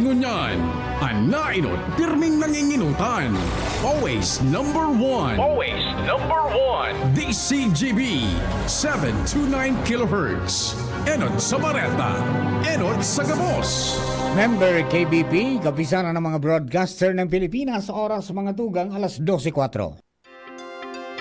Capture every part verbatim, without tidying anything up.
Ngunyan, an nainot, pirming nanginginutan. Always number one. Always number one. D C G B, seven two nine kilohertz. Enot sa Bareta, enot sa Gabos. Member K B P, Kapisanan ng mga Broadcaster ng Pilipinas, oras mga tugang alas dose kwatro.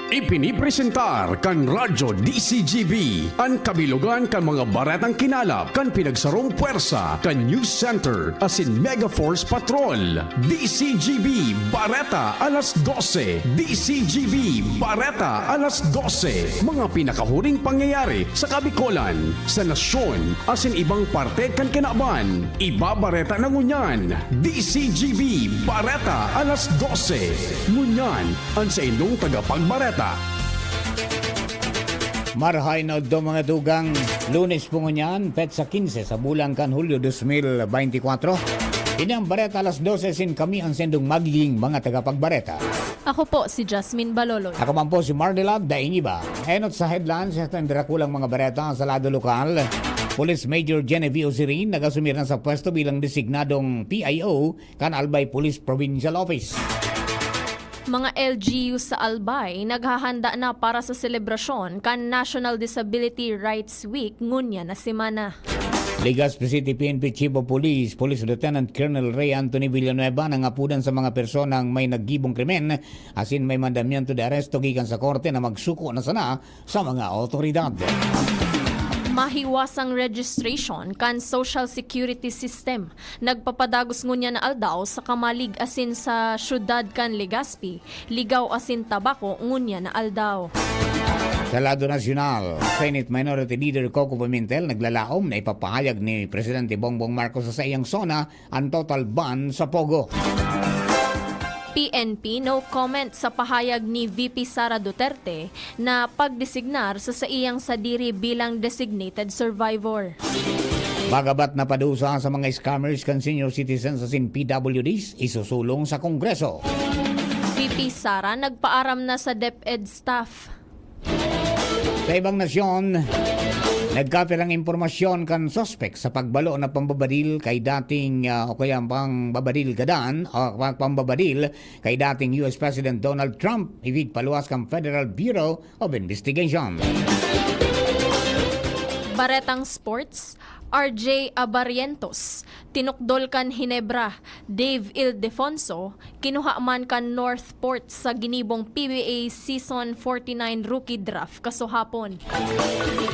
Ipinipresentar kan Radyo D C G B an kabilogan kan mga baretang kinalap kan pinagsarong pwersa kan News Center asin Mega Force Patrol. D C G B Bareta alas dose. D C G B Bareta alas dose. Mga pinakahuring pangyayari sa Kabikolan, sa nasyon, asin ibang parte kan kinaban. Ibabareta na ngunyan. D C G B Bareta alas dose. Ngunyan, an saindong tagapagbareta. Marahay na udto mga tugang, Lunes po ngunyan, petsa kinse sa bulan kan Hulyo dos mil beintikwatro. Ini ang Bareta alas dose, sin kami ang sendong magiging mga tagapagbareta. Ako po si Jasmine Baloloy. Ako man po si Marnelad Daingiba. Enot sa headlines, ito ang darakulang mga bareta sa lado lokal. Police Major Genevieve Osirin nag-asumir na sa pwesto bilang designadong P I O kan Albay Police Provincial Office. Mga L G U sa Albay naghahanda na para sa selebrasyon kan National Disability Rights Week ngunyan na semana. Legazpi City P N P Chief of Police, Police Lieutenant Colonel Ray Anthony Villanueva nangapudan sa mga personang may naggibong krimen asin may mandamiento de aresto gikan sa korte na magsuko na sana sa mga awtoridad. Mahiwasang registration kan Social Security System. Nagpapadagos ngunyan na aldaw sa Camalig asin sa syudad kan Legazpi, Ligao asin Tabaco ngunyan na aldaw. Sa lado nasyonal, Senate Minority Leader Coco Pimentel naglalaom na ipapahayag ni Presidente Bongbong Marcos sa saiyang SONA an total ban sa POGO. P N P no comment sa pahayag ni V P Sara Duterte na pagdesignar sa saiyang sadiri bilang designated survivor. Magabat na padusa sa mga scammers kan senior citizens asin P W Ds isusulong sa Kongreso. V P Sara nagpaaram na sa DepEd staff. Sa ibang nasyon, nagkapirang impormasyon kan suspek sa pagbalo na pambabadil kay dating ah, o kaya pambabadil gadan o pa- pambabadil kay dating U S President Donald Trump, ibig paluwas kan Federal Bureau of Investigation. Baretang Sports, R J Abarrientos, tinukdol kan Ginebra, Dave Ildefonso, kinuha man kan Northport sa ginibong P B A Season forty-nine Rookie Draft kasuhapon.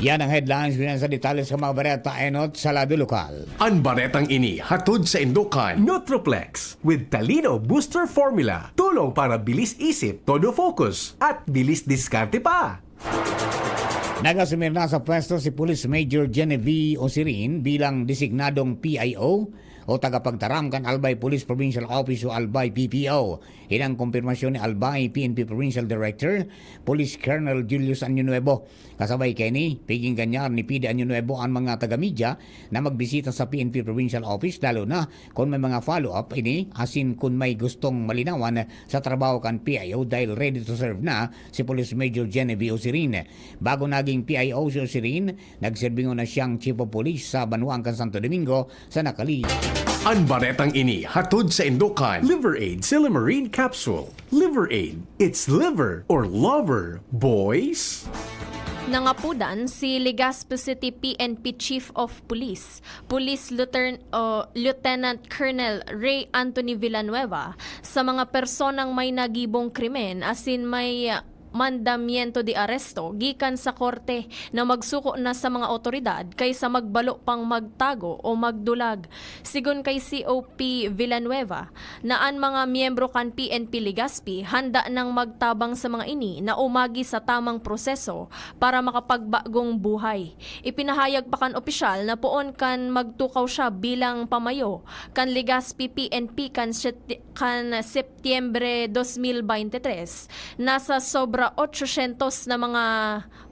Yan ang headlines. Ngunyan sa detalye sa mga bareta enot sa lado lokal. An baretang ini hatod saindo kan Nutroplex with Talino Booster Formula. Tulong para bilis isip, todo focus, at bilis diskarte pa. Nag-asumir na sa pwesto si Police Major Genevieve Osirin bilang designadong P I O o tagapagtaram kan Albay Police Provincial Office o Albay P P O. Yan ang kumpirmasyon ni Albay P N P Provincial Director, Police Colonel Julius Año Nuevo. Kasabay kaini, piginggan niya ni P D Año Nuevo an mga taga-media na magbisita sa P N P Provincial Office, lalo na kung may mga follow-up ini, asin kung may gustong malinawan sa trabaho kan P I O dahil ready to serve na si Police Major Genevieve Osirin. Bago naging P I O si Osirin, nagserbingon na siyang Chief of Police sa banwaan kan Santo Domingo sa nakali. An baretang ini hatod saindo kan Liver Aid Silymarin Capsule. Liver Aid. It's liver or lover, boys. Nangapudan si Legazpi City P N P Chief of Police, Police Lieutenant, uh, Lieutenant Colonel Ray Anthony Villanueva sa mga personang may nagibong krimen asin may mandamiento de aresto gikan sa korte na magsuko na sa mga otoridad kaysa magbalo pang magtago o magdulag. Sigon kay C O P Villanueva, na an mga miyembro kan P N P Legazpi handa nang magtabang sa mga ini na umagi sa tamang proseso para makapagbagong buhay. Ipinahayag pa kan opisyal na poon kan magtukaw siya bilang pamayo kan Legazpi P N P kan Sep- kan Setyembre dos mil beintitres, nasa sobra otsosyentos na mga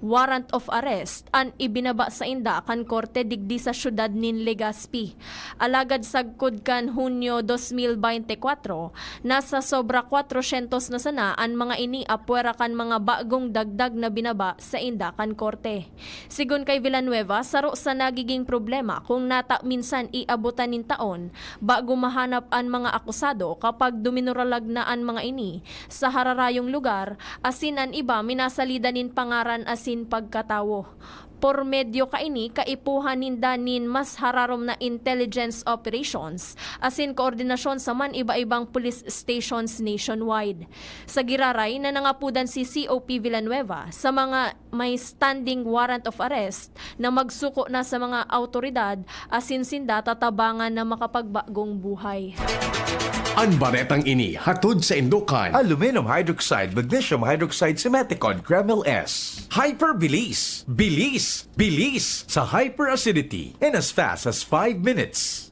warrant of arrest an ibinaba sainda kan korte digdi sa siyudad nin Legazpi. Alagad sagkod kan Hunyo dos mil beinte kwatro, nasa sobra kwatrosyentos na sana an mga ini apwera kan mga bagong dagdag na binaba sainda kan korte. Sigon kay Villanueva, saro sa nagiging problema kung nata minsan iabotan nin taon bago mahanap an mga akusado kapag duminuralag na an mga ini sa hararayong lugar, asin an iba minasalida nin pangaran asin pagkatawo. Por medyo kaini, kaipuhan ninda nin mas hararom na intelligence operations asin koordinasyon sa man iba-ibang police stations nationwide. Sa giraray na nangapodan si C O P Villanueva sa mga may standing warrant of arrest na magsuko na sa mga awtoridad asin sinda tatabangan na makapagbagong buhay. An baretang ini hatod sa Indokan. Aluminum hydroxide, magnesium hydroxide, simeticone, Kremil S. Hyperbilis. Bilis. Bilis sa hyperacidity in as fast as five minutes.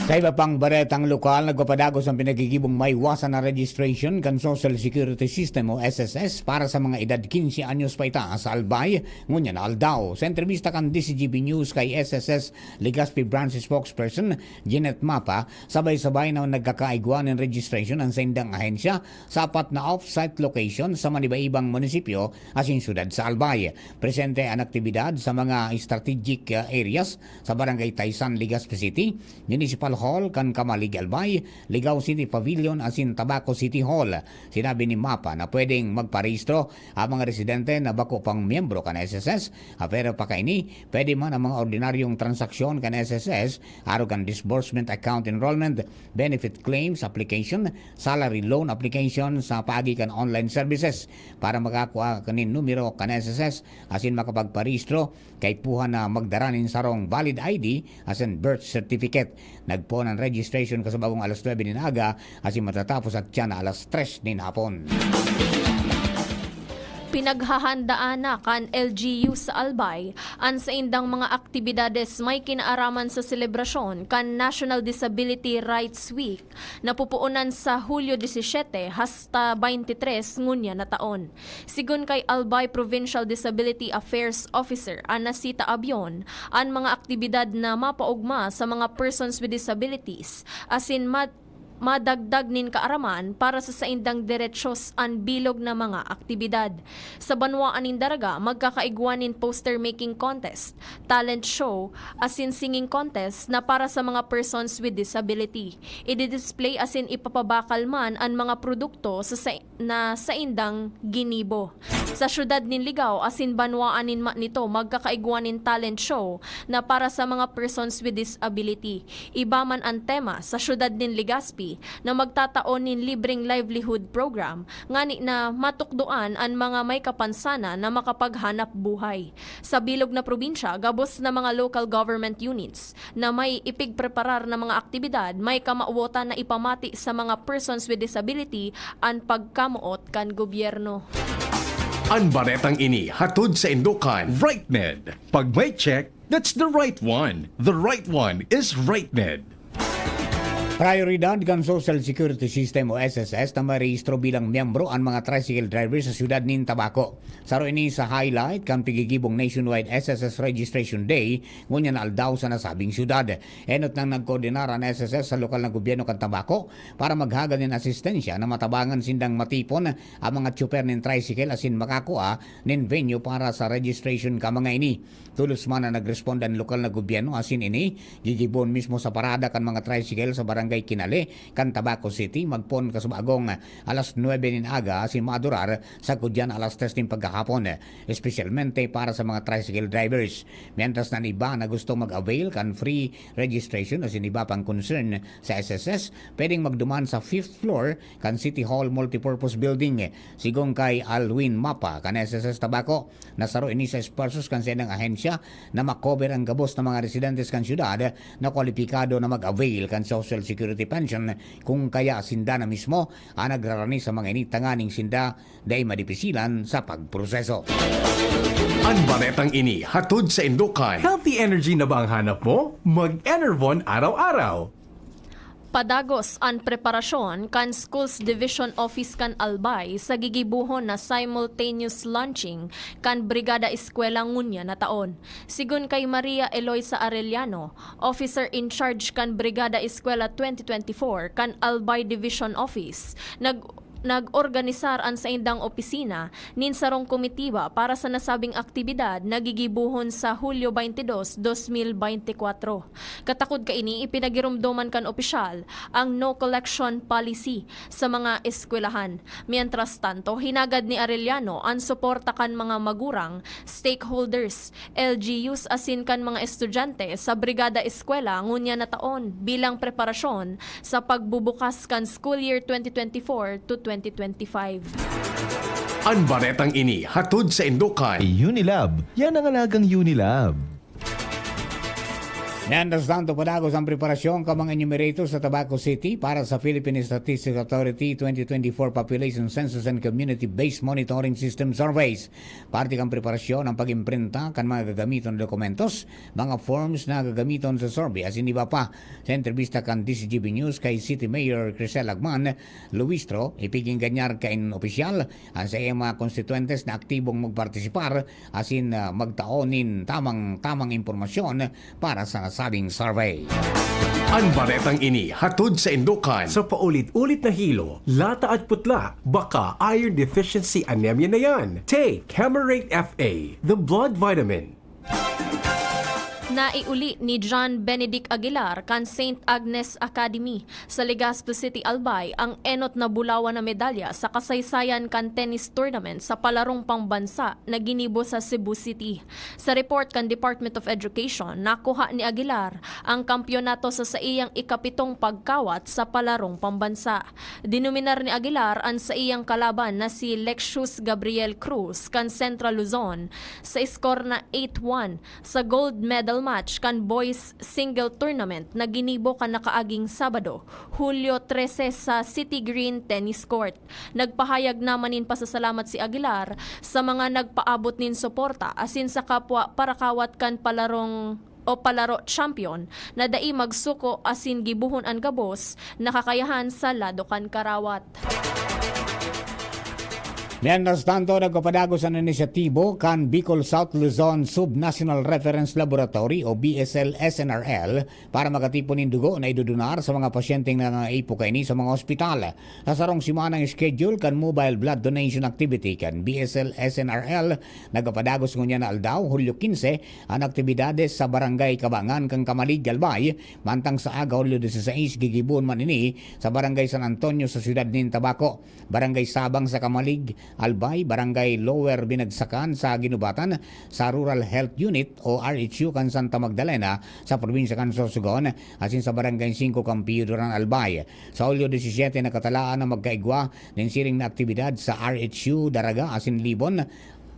Sa iba pang baretang lokal, nagpapadagos ang pinagigibong maiwasan na registration kan Social Security System o S S S para sa mga edad quince anyos paitaas sa Albay, ngunyan na aldaw. Sa entrevista kan D C G B News kay S S S Legazpi Branch Spokesperson Jeanette Mapa, sabay-sabay na nagkakaigwa nin registration an saindang ahensya sa apat na off-site location sa maniba-ibang munisipyo asin syudad sa Albay. Presente an aktibidad sa mga strategic, ah, areas sa Barangay Taysan, Legazpi City, Municipal Hall kan Camalig, Albay, Ligao City Pavilion asin Tabaco City Hall. Sinabi ni Mapa na pwedeng magparehistro ang mga residente na bako pang miyembro kan S S S, ah, pero pakaini, pwede man ang mga ordinaryong transaksyon kan S S S, arog kan disbursement account enrollment, benefit claims application, salary loan application sa paagi kan online services. Para makakua nin numero kan S S S asin makapagparehistro, kaipuhan na magdara nin sarong valid I D asin birth certificate. Nagpoon an registration kasabagong alas nuebe nin aga asin matatapos sa tiyan na alas tres nin hapon. Pinaghahandaan na kan L G U sa Albay an saindang mga aktibidades may kinaaraman sa selebrasyon kan National Disability Rights Week na pupuonan sa Hulyo disisiete hasta bayntitres ngunyan na taon. Sigon kay Albay Provincial Disability Affairs Officer Anacita Abion, an mga aktibidad na mapaogma sa mga persons with disabilities asin mad- madagdag nin kaaraman para sa saindang derechos an bilog na mga aktibidad. Sa banwaan nin Daraga, magkakaigwa nin poster making contest, talent show, asin singing contest na para sa mga persons with disability. Ididisplay asin ipapabakal man an mga produkto sa, sa, na saindang ginibo. Sa siyudad nin Ligao asin banwaan nin ma-, nito, magkakaigwa nin talent show na para sa mga persons with disability. Iba man an tema, sa siyudad nin Legazpi na magtatao nin libreng livelihood program ngani na matukdoan an mga may kapansanan na makapaghanap buhay. Sa bilog na probinsya, gabos na mga local government units na may ipigpreparar na mga aktibidad may kamawotan na ipamati sa mga persons with disability an pagkamoot kan gobyerno. An baretang ini hatod sa Indokan. RightMed. Pag may check, that's the right one. The right one is RightMed. Prioridad kan Social Security System o S S S na marehistro bilang miyembro an mga tricycle driver sa siyudad nin Tabaco. Saro ini sa highlight kan pigigibong nationwide S S S Registration Day ngunyan na aldaw sa nasabing siyudad. Enot nang nagkoordinar an S S S sa lokal na gobyerno kan Tabaco para maghagad nin asistensya na matabangan sindang matipon ang mga tsuper nin tricycle asin makakua nin venue para sa registration ka mga ini. Tolos man na nagresponde an lokal na gobyerno asin ini gigibon mismo sa parada kan mga tricycle sa Barangay Kinale kan Tabaco City magpoon kasabagong alas nuebe nin aga asin madurar sagkod diyan alas tres nin paghahapon, espesyalmente para sa mga tricycle drivers. Mientras na an iba na gusto mag-avail kan free registration asin iba pang concern sa S S S, pwedeng magduman sa fifth floor kan City Hall Multipurpose Building. Sigon kay Alwin Mapa kan S S S Tabaco, na saro ini sa esfuerzos kan saindang ahensya na makober ang gabos na mga residentes kan syudad na kwalipikado na mag-avail kan Social Security Pension, kung kaya sinda na mismo ang nagrarani sa mga ini tanganing sinda dai madipisilan sa pagproseso. An baretang ini hatod sa Indokan. Healthy energy na ba ang hanap mo? Mag-Enervon araw-araw. Padagos an preparasyon kan Schools Division Office kan Albay sa gigibohon na simultaneous launching kan Brigada Eskwela ngunyan na taon. Sigon kay Maria Eloisa Arellano, Officer in Charge kan Brigada Eskwela twenty twenty-four kan Albay Division Office, nag nag-organisar an saindang opisina nin sarong komitiba para sa nasabing aktibidad na gigibohon sa Hulyo twenty-two, twenty twenty-four. Katakod kaini, ipinagiromdoman kan opisyal ang no collection policy sa mga eskwelahan. Mientras tanto, hinagad ni Arellano an suporta kan mga magurang, stakeholders, L G Us asin kan mga estudyante sa Brigada Eskwela ngunyan na taon bilang preparasyon sa pagbubukas kan school year twenty twenty-four to twenty twenty-five. An baretang ini hatod saindo kan Unilab. Yan ang alagang Unilab. Mientras tanto, padagos ang preparasyon kan mga enumerator sa Tabaco City para sa Philippine Statistics Authority twenty twenty-four Population Census and Community-Based Monitoring System Surveys. Parte kan preparasyon ang pag-imprinta kan mga gagamiton na dokumentos, mga forms na gagamiton sa survey asin iba pa. Sa entrebista kan D Z G B News kay City Mayor Crisel Agman Luistro, ipiginganyar kan opisyal an saiyang mga konstituyentes na aktibong magpartisipar asin ah, magtao nin tamang-tamang impormasyon para sa nasabing survey. An baretang ini hatod saindo kan Sa paulit-ulit na hilo, lata at putla, baka iron deficiency anemia na yan. Take Camerate F A, the blood vitamin. Naiuli ni John Benedict Aguilar kan Saint Agnes Academy sa Legazpi City, Albay, ang enot na bulawan na medalya sa kasaysayan kan tennis tournament sa palarong pambansa na ginibo sa Cebu City. Sa report kan Department of Education, nakuha ni Aguilar ang kampyonato sa saiyang ikapitong pagkawat sa palarong pambansa. Dinominar ni Aguilar an saiyang kalaban na si Lexius Gabriel Cruz kan Central Luzon sa skor na eight one sa gold medal match kan boys single tournament na ginibo kan nakaaging Sabado, Hulyo trese, sa City Green Tennis Court. Nagpahayag naman nin pasasalamat si Aguilar sa mga nagpaabot nin suporta asin sa kapwa parakawat kan palarong o palaro champion na dai magsuko asin gibohon an gabos na kakayahan sa lado kan karawat. Mientras tanto, nagpapadagos an inisyatibo kan Bicol South Luzon Sub-National Reference Laboratory o B S L S N R L para makatipon nin dugo na idodonar sa mga pasyenteng nangangaipo kaini sa mga ospital. Sa sarong simanang schedule kan mobile blood donation activity kan B S L S N R L, nagpapadagos ngunyan na aldaw, Hulyo kinse, an aktibidades sa Barangay Kabangan kan Camalig, Albay, mantang sa aga, Hulyo dieciséis, gigibohon man ini sa Barangay San Antonio sa siyudad nin Tabaco, Barangay Sabang sa Camalig, Albay, Barangay Lower Binagsakan sa Guinobatan, sa Rural Health Unit o R H U kan Santa Magdalena sa probinsya kan Sorsogon, asin sa Barangay singko kan Pio Duran, Albay. Sa Hulyo disisiete, nakatalaan na magkaigwa nin siring na aktibidad sa R H U Daraga asin Libon,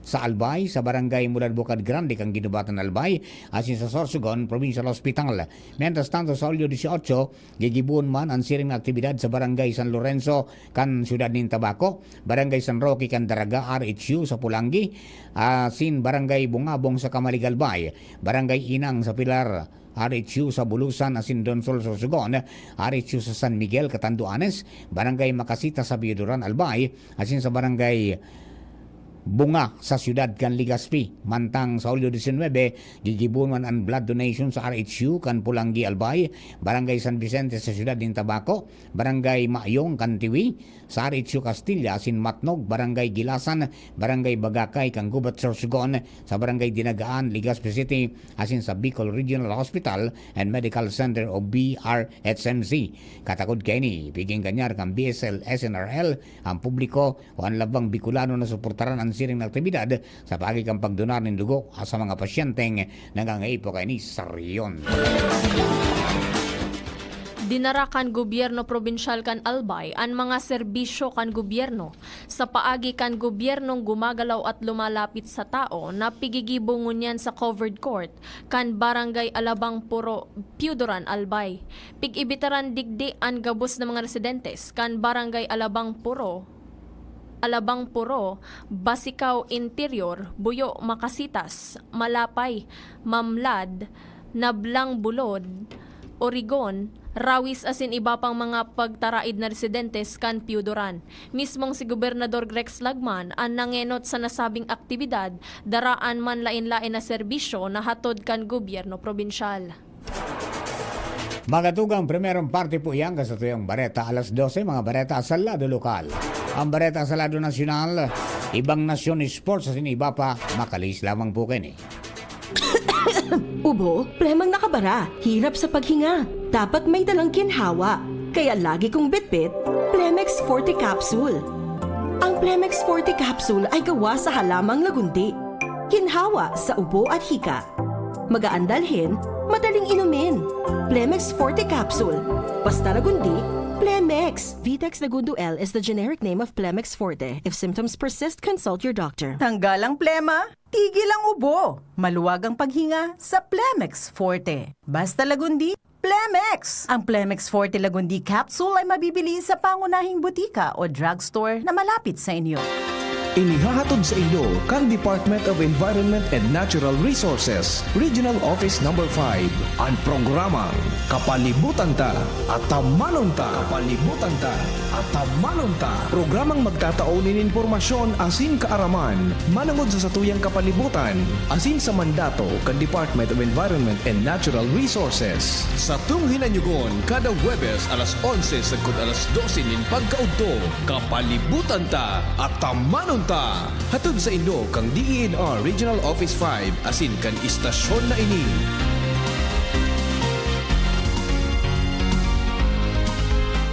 sa Albay, sa Barangay Mulad Bukad Grande kan Guinobatan, Albay, asin sa Sorsogon Provincial Hospital. Mientras tanto, sa Hulyo dieciocho, gigibohon man an siring na aktibidad sa Barangay San Lorenzo kan siyudad nin Tabaco, Barangay San Roque kan Daraga R H U sa Polangui, asin Barangay Bungabong sa Camalig, Albay, Barangay Inang sa Pilar, R H U sa Bulusan asin Donsol, Sorsogon, R H U sa San Miguel, Catanduanes, Barangay Makasita sa Pio Duran, Albay, asin sa Barangay Bunga sa siyudad kan Legazpi. Mantang sa Hulyo diecinuebe, gigibohon man an blood donation sa R H U kan Polangui, Albay, Barangay San Vicente sa siyudad nin Tabaco, Barangay Mayong kan Tiwi, sa R H U Castilla asin Matnog, Barangay Gilasan, Barangay Bagakay kan Gubat, Sorsogon, sa Barangay Dinagaan, Legazpi City, asin sa Bicol Regional Hospital and Medical Center o B R H M C. Katakod kaini, piginganyar kan B S L S N R L an publiko o an labang Bicolano na suportaran an siring na aktibidad sa paagi kan pagdonar nin dugo sa mga pasyenteng nangangaipo kaini sa rehiyon. Dinara kan gobyerno probinsyal kan Albay an mga serbisyo kan gobyerno sa paagi kan gobyernong gumagalaw at lumalapit sa tao na pigigibo ngunyan sa covered court kan Barangay Alabang Puro, Pio Duran, Albay. Pig-ibitaran digdi an gabos na mga residentes kan Barangay Alabang Puro, Alabang Puro, Basicao Interior, Buyo, Makasitas, Malapay, Mamlad, Nablang Bulod, Origon, Rawis asin iba pang mga pagtaraid na residentes kan Piyudoran. Mismong si Gobernador Rex Lagman an nangenot sa nasabing aktibidad, dara an manlaen-laen na serbisyo na hatod kan gobyerno probinsyal. Magatugang primerong parte po iyan kasatuyang bareta alas dose, mga bareta sa lado lokal. Ang bareta sa lado nasyonal, ibang nasyon, sports asin iba pa, makalihis lamang po kini. Ubo, plemang nakabara, hirap sa paghinga. Dapat may dalang ginhawa. Kaya lagi kong bitbit, Plemex Forte Capsule. Ang Plemex Forte Capsule ay gawa sa halamang lagundi. Ginhawa sa ubo at hika. Magaan dalhin, madaling inumin. Plemex Forte Capsule. Basta lagundi, Plemex. Vitex Lagundo L is the generic name of Plemex Forte. If symptoms persist, consult your doctor. Tanggal ang plema, tigil ang ubo. Maluwag ang paghinga sa Plemex Forte. Basta Lagundi, Plemex! Ang Plemex Forte Lagundi Capsule ay mabibili sa pangunahing butika o drugstore na malapit sa inyo. Inihahatod sa inyo kan Department of Environment and Natural Resources, Regional Office Number five, an programang Kapalibutan Ta, Atamanon Ta. Kapalibutan Ta, Atamanon Ta. Programang magtatao nin impormasyon asin kaaraman manongod sa satuyang kapalibutan asin sa mandato kan Department of Environment and Natural Resources. Satong hinanyugon kada Huwebes alas onse sagkod alas dose nin pagkaudto. Kapalibutan Ta, Atamanon Ta. Hatod saindo kan D E N R Regional Office five asin kan istasyon na ini.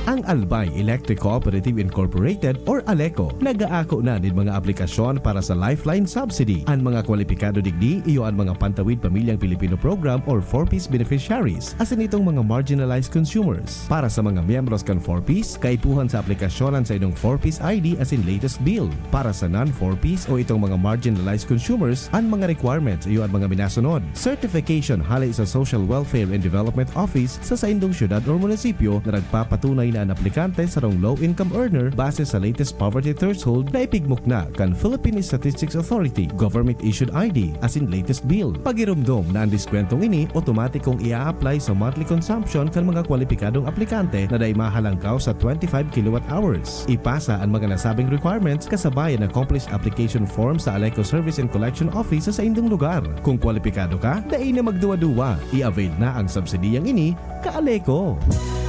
Ang Albay Electric Cooperative Incorporated or ALECO nag-aako na nin mga aplikasyon para sa Lifeline Subsidy. An mga kwalipikado digdi iyo an mga Pantawid Pamilyang Pilipino Program or four Ps beneficiaries, asin itong mga marginalized consumers. Para sa mga miyembros kan four Ps, kaipuhan sa aplikasyon an saindong four Ps I D asin latest bill. Para sa non-four Ps o itong mga marginalized consumers, an mga requirements iyo an mga minasunod: certification hale sa Social Welfare and Development Office sa saindong syudad or munisipyo na nagpapatunay na an aplikante sarong low-income earner base sa latest poverty threshold na ipigmukna kan Philippine Statistics Authority, government-issued I D, asin latest bill. Pagiromdom na an diskwentong ini otomatikong i-a-apply sa monthly consumption kan mga kwalipikadong aplikante na dai mahalangkaw sa twenty-five kilowatt hours. Ipasa an mga nasabing requirements kasabay an accomplished application form sa ALECO Service and Collection Office sa saindong lugar. Kung kwalipikado ka, dai na magduwa-duwa. I-avail na ang subsidiyang ini, ka-ALECO.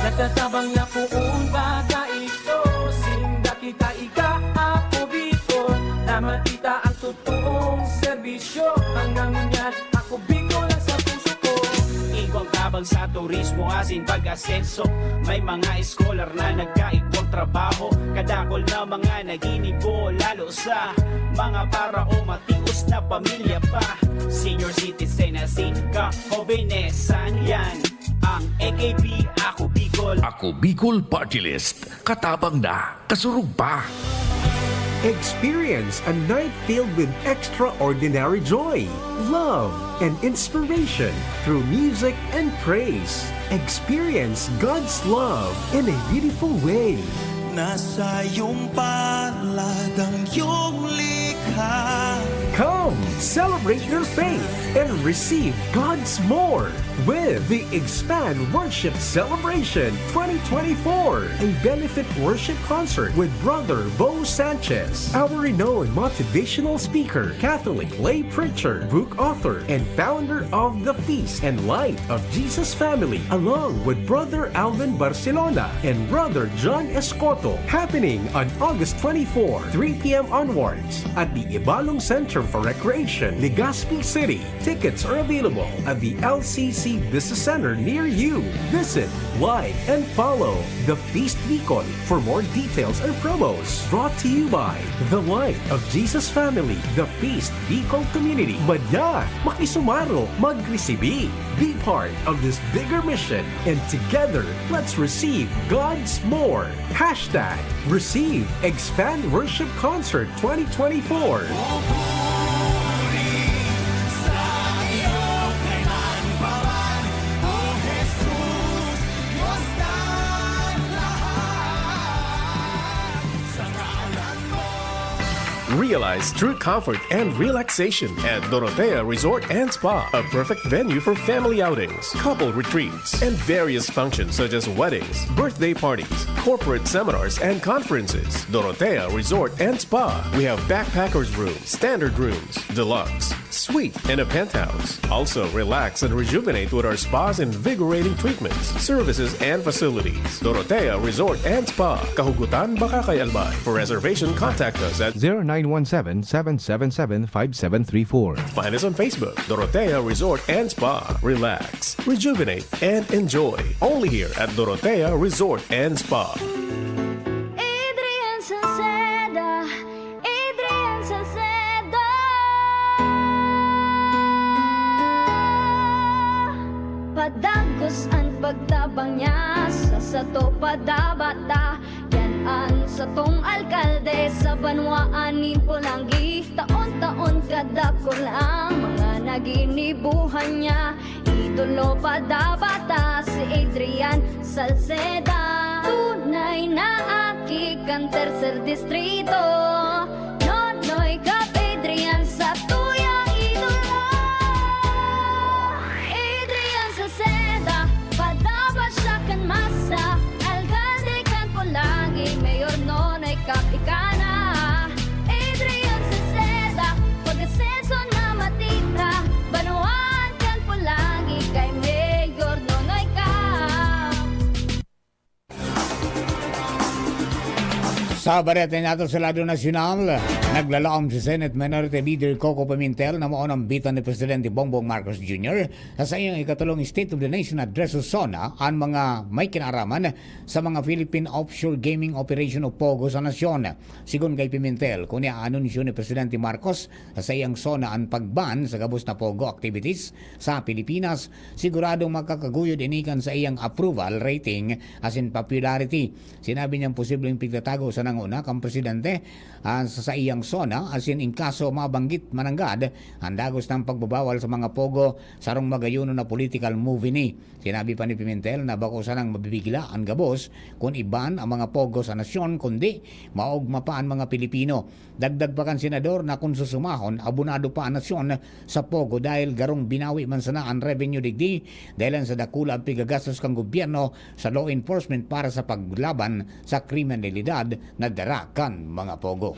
Natatabang na poon ba ta ito? Sinda kita ika, ako Bicol, na makita ang totoong serbisyo. Hanggang ngunyan, ako Bicol ang sa puso ko. Igwang tabang sa turismo asin pag-asenso. May mga scholar na nagkaigwang trabaho. Kadakol na mga naginibo, lalo sa mga para o matios na pamilya pa. Senior citizen asin ka, hobenesan yan. Ang A K P, Ako Bicol. Ako Bicol Party List. Katabang na, kasurog pa. Experience a night filled with extraordinary joy, love, and inspiration through music and praise. Experience God's love in a beautiful way. Nasa iyong palad ang iyong likha. Come, celebrate your faith and receive God's more with the Expand Worship Celebration twenty twenty-four, a benefit worship concert with Brother Bo Sanchez, our renowned motivational speaker, Catholic lay preacher, book author, and founder of the Feast and Light of Jesus Family, along with Brother Alvin Barcelona and Brother John Escoto, happening on August twenty-four, three p m onwards, at the Ibalong Center for Recreation, Legazpi City. Tickets are available at the L C C Business Center near you. Visit, like, and follow The Feast Bicol for more details and promos. Brought to you by The Light of Jesus Family, The Feast Bicol Community. Madya, makisumaro, magresibi. Be part of this bigger mission, and together, let's receive God's more. Hashtag Receive Expand Worship Concert twenty twenty-four. Realize true comfort and relaxation at Dorotea Resort and Spa, a perfect venue for family outings, couple retreats, and various functions such as weddings, birthday parties, corporate seminars, and conferences. Dorotea Resort and Spa. We have backpackers room, standard rooms, deluxe, suite, and a penthouse. Also, relax and rejuvenate with our spa's invigorating treatments, services, and facilities. Dorotea Resort and Spa, Kahugutan, Bacacay, Albay. For reservation, contact us at zero nine one seven, seven seven seven, five seven three four. Find us on Facebook, Dorotea Resort and Spa. Relax, rejuvenate, and enjoy. Only here at Dorotea Resort and Spa. Adrian Salceda, Adrian Salceda. Padagos an pagtabang niya sa sato padabata. Yan an satong alkalde sa banwaan nin Polangui. Taon-taon kadakul ang mga naginibuhan niya. Idolo padabata si Adrian Salceda. Tunay na aki kan Tercer Distrito. Nonoy Cap Adrian sa tuyang idolo. Adrian Salceda, padaba siya kan masa. Alkalde kan Polangui, Mayor Nonoy Cap ika na. Adrian Salceda, pag-asenso na matira. Banwaan kan Polangui kay Mayor Nonoy Cap. Sa bareta nato sa lado nasyonal, naglalaom si Senate Minority Leader Coco Pimentel na mao nang bitan ni Presidente Bongbong Marcos Junior sa saiyang ikatulong State of the Nation Address o SONA an mga may kinaraman sa mga Philippine Offshore Gaming Operation o POGO sa nasyon. Sigon kay Pimentel, kun iaanunsyo ni Presidente Marcos sa saiyang SONA an pag-ban sa gabos na POGO activities sa Pilipinas, siguradong makakaguyod ini kan saiyang approval rating asin popularity. Sinabi niyang posibleng pigtatago sa nanguna kan presidente, ah, sa saiyang SONA, asin in kaso mabanggit mananggad an dagos na pagbabawal sa mga POGO, sarong magayuno na political move ini. Sinabi pa ni Pimentel na bako sanang mabibigla an gabos kun i-ban ang mga POGO sa nasyon, kundi maogma pa an mga Pilipino. Dagdag pa kan senador na kun susumahon, abonado pa an nasyon sa POGO dahil garong binawi man sana an revenue digdi dahilan sa dakula an pigagastos kan gobyerno sa law enforcement para sa paglaban sa kriminalidad na dara kan mga POGO.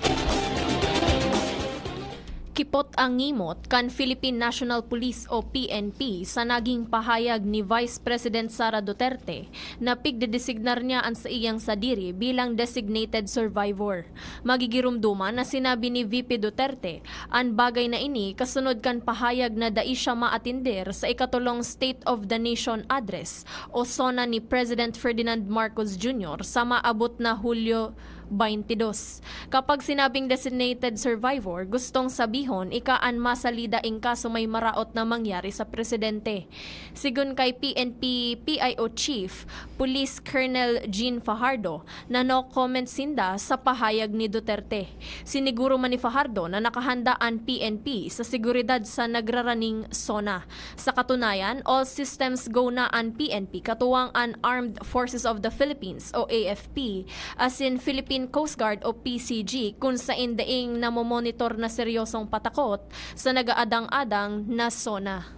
Kipot ang ngimot kan Philippine National Police o P N P sa naging pahayag ni Vice President Sara Duterte na pigdedesignar niya an saiyang sadiri bilang designated survivor. Magigiromdoman na sinabi ni V P Duterte an bagay na ini kasunod kan pahayag na dai siya maatender sa ikatulong State of the Nation Address o SONA ni President Ferdinand Marcos Junior sa maabot na Hulyo twenty-two. Kapag sinabing designated survivor, gustong sabihon ika an masalida in kaso may maraot na mangyari sa presidente. Sigon kay P N P P I O Chief Police Colonel Jean Fajardo, na no comment sinda sa pahayag ni Duterte. Siniguro man ni Fajardo na nakahanda an P N P sa seguridad sa nagraraning SONA. Sa katunayan, all systems go na an P N P katuwang an Armed Forces of the Philippines o A F P, asin Philippine Coast Guard o P C G, kun sain daing namomonitor na seryosong patakot sa nagaadang-adang na SONA.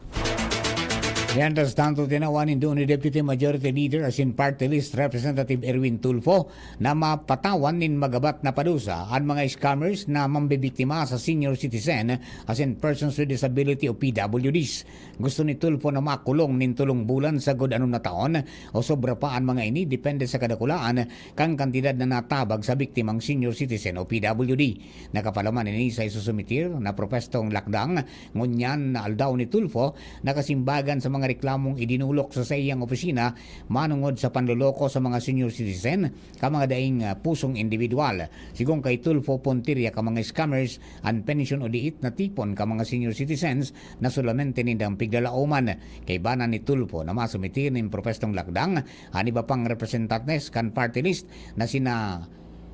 Mientras tanto, tinawan nindo ni Deputy Majority Leader asin Party List Representative Erwin Tulfo na mapatawan nin magabat na padusa an mga scammers na mambibiktima sa senior citizen asin persons with disability o P W Ds. Gusto ni Tulfo na makulong nin tolong bulan sagod anom na taon o sobra pa an mga ini, depende sa kadakulaan kan kantidad na natabag sa biktimang senior citizen o P W D. Nakapalaman ini sa isusumitir na propestong lakdang. Ngunyan na aldaw ni Tulfo, nakasimbagan sa mga reklamong idinulok sa saiyang opisina manongod sa panloloko sa mga senior citizen ka mga daing, ah, pusong individual. Sigon kay Tulfo, puntirya ka mga scammers an pensyon o diit na tipon ka mga senior citizens na solamente nindang piglalaoman. Kaibanan ni Tulfo na masumitir nin propestong lakdang an iba pang representantes kan party list na sina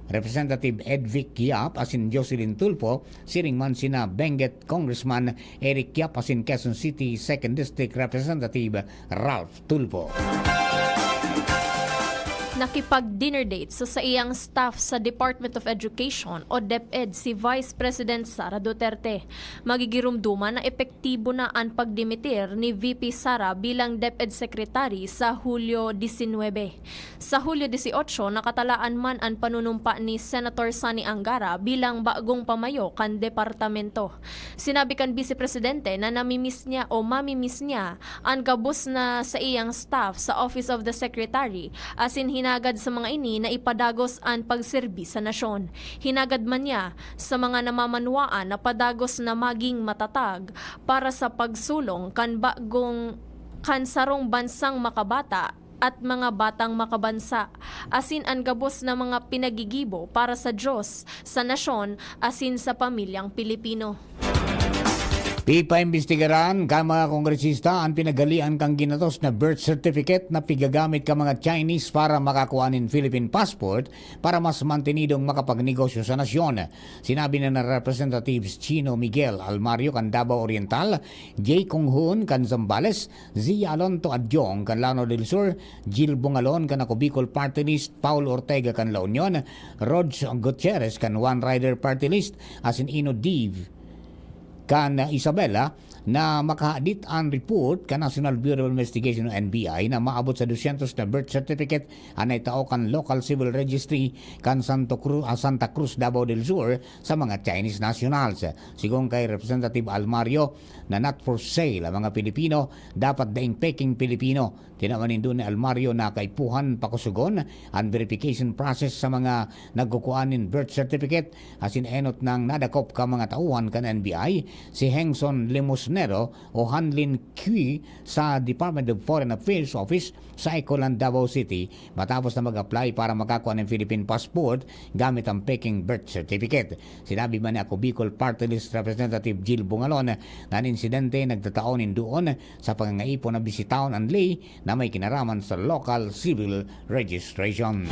Representative Edvic Yap asin Jocelyn Tulfo, siring man sina Benguet Congressman Eric Yap asin Quezon City Second District Representative Ralph Tulfo. Nakipag-dinner date sa saiyang staff sa Department of Education o DepEd si Vice President Sara Duterte. Magigirumduman na epektibo na an pagdimitir ni V P Sara bilang DepEd Secretary sa Hulyo disinwebe. Sa Hulyo dieciocho, nakatalaan man an panunumpa ni Senator Sonny Angara bilang bagong pamayo kan departamento. Sinabi kan Vice Presidente na namimiss niya o mamimiss niya an gabos na saiyang staff sa Office of the Secretary, asin hinagad sa mga ini na ipadagos an pagserbi sa nasyon. Hinagad man niya sa mga namamanwaan na padagos na maging matatag para sa pagsulong kan bagong, kan sarong bansang makabata at mga batang makabansa, asin an gabos na mga pinagigibo para sa Diyos, sa nasyon, asin sa pamilyang Pilipino. Pipaimbestigaran kan mga kongresista an pinagalian kan ginatos na birth certificate na pigagamit kan mga Chinese para makakua nin Philippine passport para mas mantenidong makapagnegosyo sa nasyon. Sinabi na na Representatives Chino Miguel Almario kan Davao Oriental, Jay Kung Hoon kan Zambales, Zia Alonto Adyong kan Lanao del Sur, Jill Bungalon kan Ako Bicol Party List, Paul Ortega kan La Union, Rog Gutierrez kan One Rider Party List, asin Ino Dave kan Isabela, na makahadit an report kan National Bureau of Investigation o N B I na maabot sa dosyentos na birth certificate an naitao kan local civil registry kan Santo Cru-, ah, Santa Cruz, Davao del Sur sa mga Chinese nationals. Sigon kay Representative Almario na not for sale ang mga Pilipino, dapat daing peking Pilipino. Tinawan nindo ni Almario na kaipuhan pakusugon an verification process sa mga nagkukua nin birth certificate, asin enot nang nadakop kan mga tauhan kan N B I, si Hengson Limosnero o Hanlin Cui sa Department of Foreign Affairs Office sa Ecoland, Davao City, matapos na mag-apply para makakua nin Philippine passport gamit ang peking birth certificate. Sinabi man ni Ako Bicol Party List Representative Jill Bungalon na an insidente nagtatao nin duon sa pangangaipo na bisitahon an ley na may kinaraman sa local civil registration.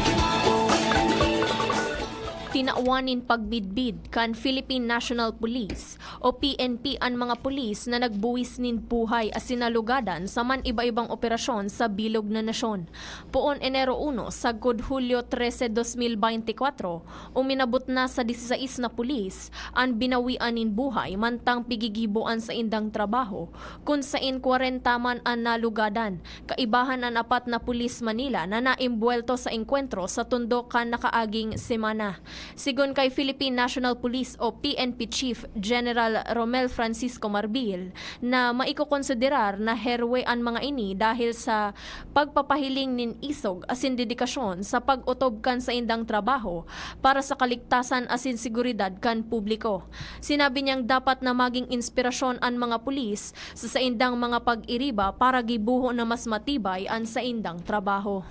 Tinawan nin pagbidbid kan Philippine National Police o P N P an mga pulis na nagbuwis nin buhay asin nalugadan sa man iba-ibang operasyon sa bilog na nasyon. Poon Enero uno sagkod Hulyo trese, dos mil beintikwatro, uminabot na sa disisais na pulis an binawian nin buhay mantang pigigibo an saindang trabaho, kun saen kwarenta man an nalugadan, kaibahan an apat na pulis Manila na naimbuwelto sa engkwentro sa tundok kan nakaaging semana. Sigon kay Philippine National Police o P N P Chief General Romel Francisco Marbil, na maikokonsiderar na herwe an mga ini dahil sa pagpapahiling nin isog asin dedikasyon sa pag-otob kan saindang trabaho para sa kaligtasan asin seguridad kan publiko. Sinabi niyang dapat na maging inspirasyon an mga pulis sa saindang mga pag-iriba para gibohon na mas matibay an saindang trabaho.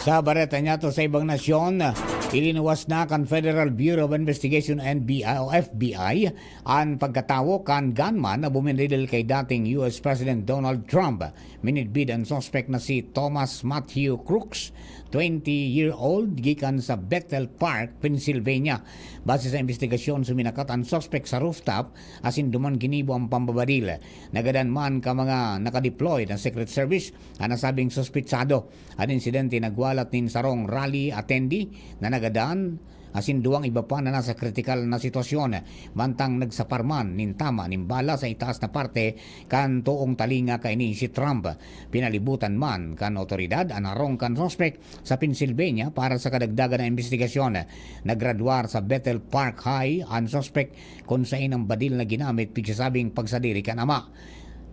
Sa bareta niyato sa ibang nasyon, ilinuwas na kan Federal Bureau of Investigation, N B I o F B I, an pagkatawo kan gunman na bumiridil kay dating U S President Donald Trump. Minidbid an suspek na si Thomas Matthew Crooks, twenty-year-old, gikan sa Bethel Park, Pennsylvania. Base sa imbestigasyon, suminakat an suspek sa rooftop asin duman ginibo an pambabadil. Nagadan man ka mga nakadeploy na Secret Service an nasabing suspetsado. An insidente nagwalat nin sarong rally attendee na nagadan asin duwang iba pa na nasa kritikal na sitwasyon, mantang nagsapar man nin tama nin bala sa itaas na parte kan toong talinga kaini si Trump. Pinalibutan man kan awtoridad an harong kan suspek sa Pennsylvania para sa kadagdagan na imbestigasyon. Nagradwar sa Bethel Park High an suspek, kun saen ang badil na ginamit pigsasabing pagsadiri kan ama.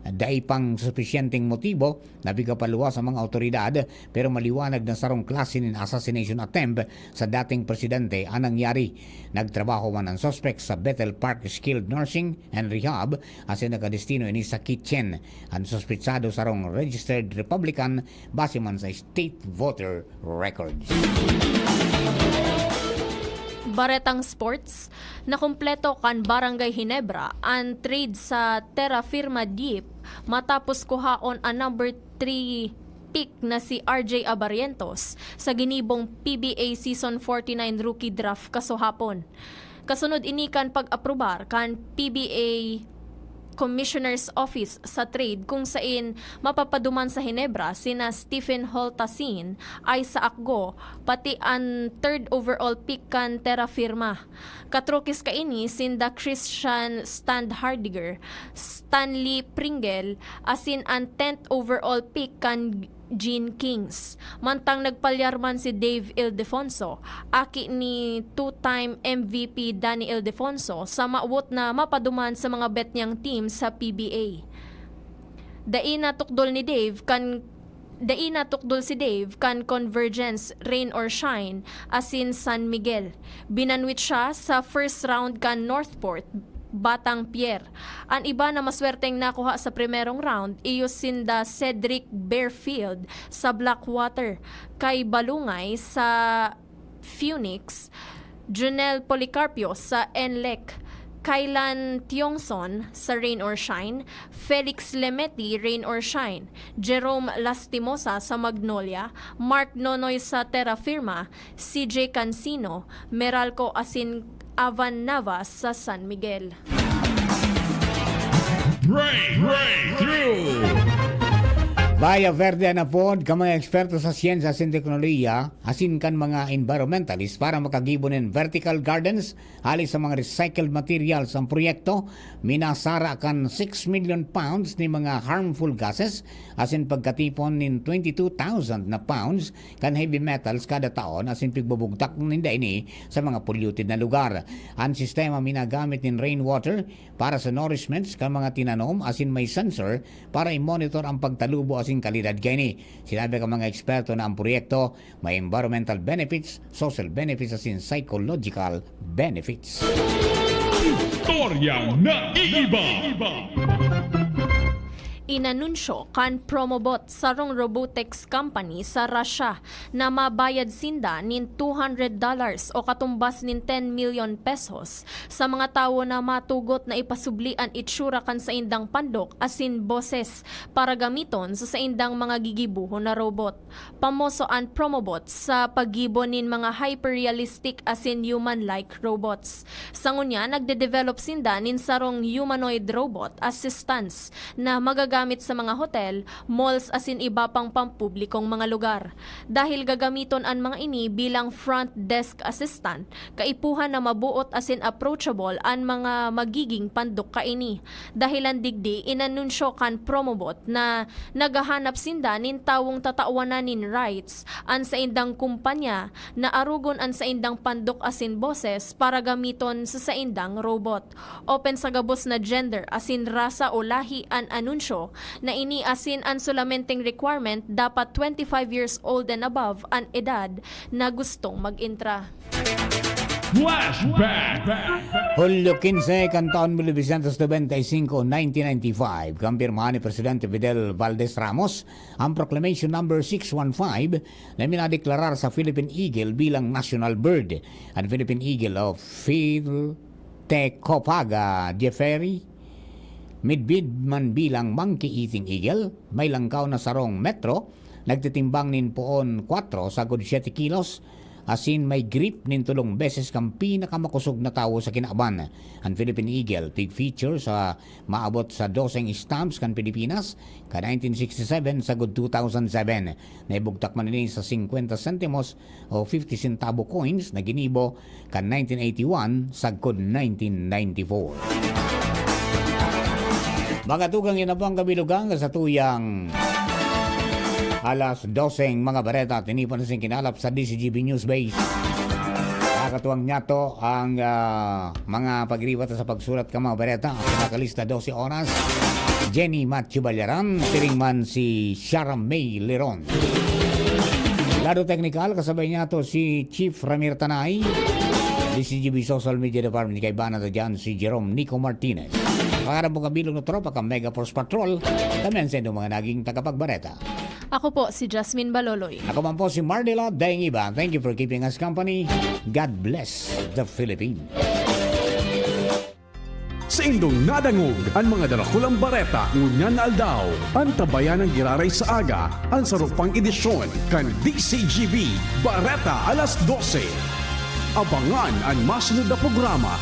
Dai pang supisyenteng motibo na pigkapaluwas sa mga awtoridad, pero maliwanag na sarong klase nin assassination attempt sa dating presidente an nangyari. Nagtrabaho man an suspek sa Bethel Park Skilled Nursing and Rehab, asin nakadestino ini sa kitchen. An suspetsado sarong registered Republican base man sa state voter records. Baretang sports, nakumpleto kan Barangay Ginebra an trade sa Terra Firma Deep matapos kuhaon an number three pick na si R J Abarientos sa ginibong P B A Season forty-nine Rookie Draft kasuhapon. Kasunod ini kan pag-aprobar kan P B A Commissioner's Office sa Trade, kung sain mapapaduman sa Ginebra sina Stephen Holtasin, Isaac Go, pati an third overall pick kan Terra Firma. Katrokis kaini sinda Christian Standhardiger, Stanley Pringle, asin an tenth overall pick kan Gene Kings. Mantang nagpalyar man si Dave Ildefonso, aki ni two-time M V P Danny Ildefonso, sa mawot na mapaduman sa mga bet niyang team sa P B A. Dai natukdol ni Dave kan Dai natukdol si Dave kan Convergence, Rain or Shine, asin San Miguel. Binanwit siya sa first round kan Northport, Batang Pier. An iba na maswerteng nakuha sa primerong round iyo sinda Cedric Bearfield sa Blackwater, Kai Balungay sa Phoenix, Junel Policarpio sa Enlec, Kylan Tiongson sa Rain or Shine, Felix Lemeti, Rain or Shine, Jerome Lastimosa sa Magnolia, Mark Nonoy sa Terra Firma, C J Cancino, Meralco asin Avan Navas sa San Miguel. Breakthrough! Vaya Verde an apod kan mga eksperto sa siyensya asin teknolohiya asin kan mga environmentalist para makagibo nin vertical gardens hali sa mga recycled materials. Ang proyekto minasara kan six million pounds nin mga harmful gases asin pagkatipon nin twenty-two thousand na pounds kan heavy metals kada taon asin pigbubugtak ninda ini sa mga polluted na lugar. An sistema minagamit nin rainwater para sa nourishments kan mga tinanom asin may sensor para i-monitor ang pagtalubo asin kalidad kaini. Sinabi kan mga eksperto na ang proyekto may environmental benefits, social benefits asin psychological benefits. Istoryang naiiba. Inanunsyo kan Promobot, sarong robotics company sa Russia, na mabayad sinda nin two hundred dollars o katumbas nin ten million pesos sa mga tawo na matugot na ipasubli an itsura kan saindang pandok asin boses para gamiton sa saindang mga gigibohon na robot. Pamoso an Promobot sa paggibo nin mga hyper-realistic asin human-like robots. Sa ngunyan, nagde-develop sinda nin sarong humanoid robot assistants na magagamit sa mga hotel, malls asin iba pang pampublikong mga lugar. Dahil gagamiton an mga ini bilang front desk assistant, kaipuhan na maboot asin approachable an mga magiging pandok kaini. Dahilan digdi, inanunsyo kan Promobot na naghahanap sinda nin tawong tatawanan nin rights an saindang kumpanya na arogon an saindang pandok asin boses para gamiton sa saindang robot. Open sa gabos na gender asin rasa o lahi an anunsyo na ini asin an solamenteng requirement dapat twenty-five years old and above an edad na gustong mag-entra. Flashback! Hulyo quince kan taon mil novecientos nobenta y cinco, nineteen ninety-five, kampirmahan ni Presidente Fidel Valdez Ramos ang Proclamation Number six one five na minadeklarar sa Philippine Eagle bilang national bird. Ang Philippine Eagle o Philtecophaga jefferi, midbid man bilang monkey-eating eagle, may langkaw na sarong metro, nagtitimbang nin poon kwatro sagod siyete kilos, asin may grip nin tolong beses kan pinakamakosog na tawo sa kinaban. An Philippine Eagle, tig-feature sa maabot sa doseng stamps kan Pilipinas, kan nineteen sixty-seven sagod two thousand seven. Naibugtak man ini sa singkwenta sentimos o fifty centavo coins na ginibo kan nineteen eighty-one sagkod nineteen ninety-four. Mga tugang, yan na po ang kabilugan sa tuyang alas doseng mga bareta. Tinipan na sing kinalap sa D C G B News Base. Nakakatuwang niya to ang ah, mga pagriwat sa pagsulat ka mga bareta. Ang nakalista dose oras, Jenny Matthew Balyaran, tiring man si Shara May Leron. Lado teknikal, kasabay niya to si Chief Ramir Tanay, D C G B Social Media Department, kaibanan ta dyan si Jerome Nico Martinez. Pangaran po kabilog na tropa ka Mega Force Patrol, kami ang sendo mga naging tagapagbareta. Ako po si Jasmine Baloloy. Ako man po si Mardela Daingiba. Thank you for keeping us company. God bless the Philippines. Saindong nadangog an mga darakulang bareta ngunyan na aldaw. Antabayan ang giraray sa aga, an sarupang edisyon kan D C G B Bareta alas dose. Abangan an masunod na programa.